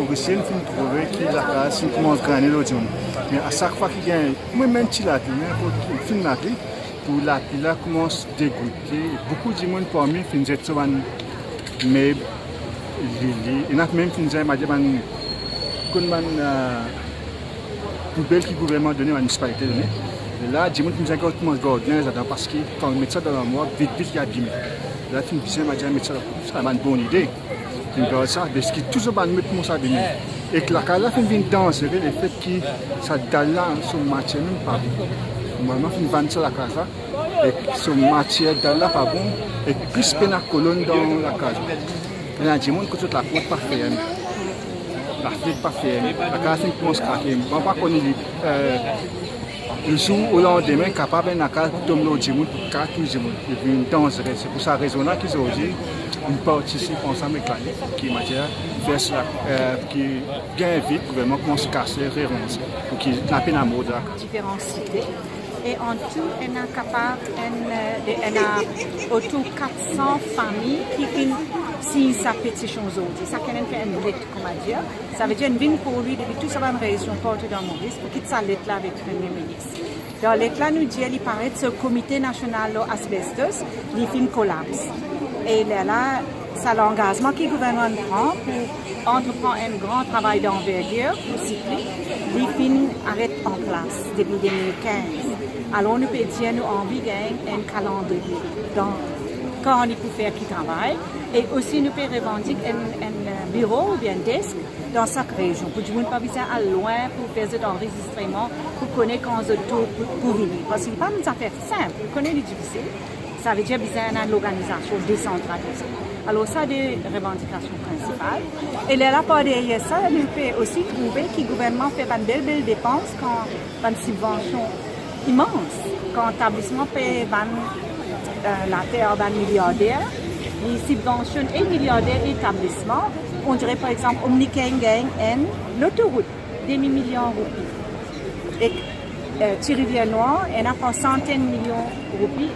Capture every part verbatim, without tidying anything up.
Apresie nou finn trouve ki lakaz finn koumans grane lor dimoun. Me a sak fwa ki gagn, mwa mem ti lapli, me pou finn lapli, pou lapli la koumans degoute, boukou dimoun parmi finn zet so bann meb, lili, ena mem finn zet, mo dir, bann, konn bann, eh, poubel ki gouvernman done, bann minisipalite done. E la, dimoun finn zet koumans gard linz ladan, parski kan met sa dan larmwar, vit vit li abime. La finn bizin, mo dir, met sa, sa bann bon lide. Finn gard sa, deski touzour bann meb koumans abime. Ek lakaz la finn vinn danzere, lefet ki sa dal la, so matier mem pa bon. Momon finn vann sa lakaz la, ek so matier dal la pa bon, ek plis pena kolonn dan lakaz la. Ena dimoun kot zot laport pa ferme, lafnet pa ferme, lakaz finn koumans krake. Mo pa kone li, eh, Lezour ou landime, kapav enn lakaz tom lor dimoun pou kaz tou dimoun, li vinn danzere. Se pou sa rezon la ki zordi nou partisip ansam ek lalite ki matier, fer sa, eh, ki bien vit gouvernman koumans kase, reranze, pou ki napena mor lakaz. Diferan site, e an tou, ena kapav enn, eh, ena otour kat san fami ki finn sign sa petision zordi. Sakenn inn fer enn let, kouma dir. Savedir, inn vinn kour li depi tou sa bann rezion partou dan Moris pou kit sa let la avek Premie Minis. Dan let la, nou dir li paret so Komite Nasional lor Asbestos, li finn kolaps. E lerla, sa langazman ki gouvernman pran pou antrepran enn gran travay danvergir pou sit li, li finn aret an plas depi de mil kinz. Alor, nou pe dir nou anvi gagn enn kalandriye. Dan kan li pou fer ki travay, e osi nou pe revandik enn, enn, eh, biro oubien desk dan sak rezion, pou dimoun pa bizin al lwin pou fer zot anrezistreman, pou kone kan zot tour pou, pou vini. Parski li pa enn zafer sinp, nou kone li difisil. Savedir bizin ena lorganizasion desantralize. Alor, sa de revandikasion prinsipal. E lerla par deryer sa, nou pe osi trouve ki gouvernman fer bann bel, bel depans, kan bann sibvansion imans. Kan etablisman pe vann, eh, later ar bann miliarder, li sibvansionn e miliarder e etablisman. On dire, par exanp, Omnicare inn gagn enn lotorout, demi miliar roupi. Ek, eh, Ti Rivier Nwar, ena par santenn milion roupi,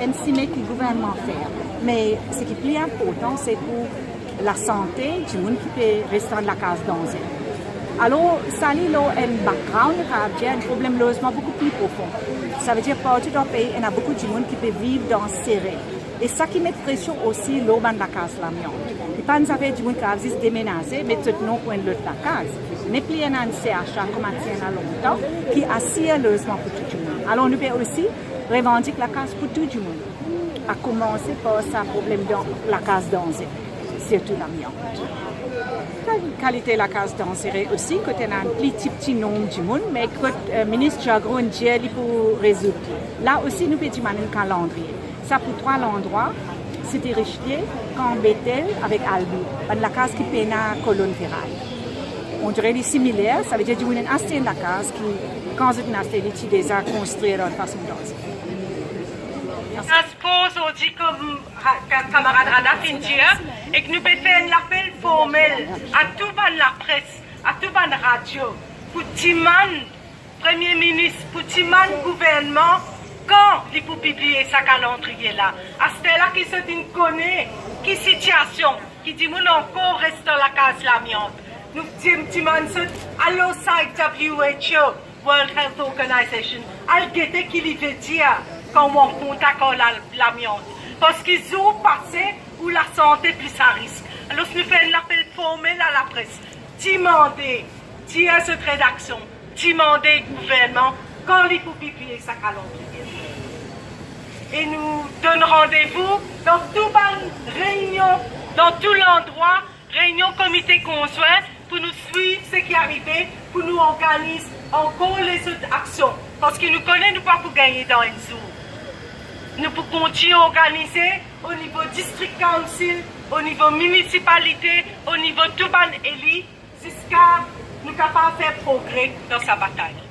enn sime ki gouvernman fer. Me seki pli inportan, se pou lasante dimoun ki pe res dan lakaz danze. Alor, sa li lor enn background, nou kapav dir enn problem lozman boukou pli profon. Savedir, partou dan pei, ena boukou dimoun ki pe viv dan sere. E sa ki met presion osi lor bann lakaz lamiant. Li pa enn zafer dimoun kapav zis demenaze, met zot non pou enn lot lakaz. Nepli ena enn C H A kouma ti ena lontan, ki asir lozman pou tou dimoun. Alor, nou pe osi revandik lakaz pou tou dimoun. A koumanse par sa problem dan lakaz danze, sirtou lamiant. Kal-, kalite lakaz danzere osi, kot ena enn pli ti, ti nonb dimoun, me kot, eh, Minis Jagro inn dir li pou rezoud li. La osi, nou pe dimann enn kalandriye. Sa pou trwa landrwa, Site Richelieu, Kan Betel avek Albi, bann lakaz ki pena kolonn feray. On dire li similer, savedir dimoun inn aste enn lakaz ki, kan zot inn aste, li ti deza konstrir dan enn fason danze. Sa se pou zordi, kouma ra-, ka-, kamarad Rana finn dir, ek nou pe fer enn lapel formel a tou bann lapres, a tou bann radio, pou dimann Premie Minis, pou dimann gouvernman, kan li pou pibliye sa kalandriye la. Aster la ki zot inn kone ki sitiasion, ki dimoun ankor res dan lakaz lamiant. Nou dir, dimann zot al lor site W H O, World Health Organization, al gete ki li ve dir kan ou an kontak ar la-, lamiant. Parski zour pase, ou lasante plis a risk. Alor, nou fer enn lapel formel a lapres. Dimande, dir zot redaksion, dimande gouvernman kan li pou pibliye sa kalandriye. E nou donn randevou dan tou bann reynion, dan tou landrwa, reynion komite konzwin, pou nou swiv seki arive, pou nou organiz ankor lezot aksion. Parski nou kone nou pa pou gagne dan enn zour. Nou pou kontign organize o nivo district council, o nivo minisipalite, o nivo tou bann eli, ziska nou kapav fer progre dan sa batay.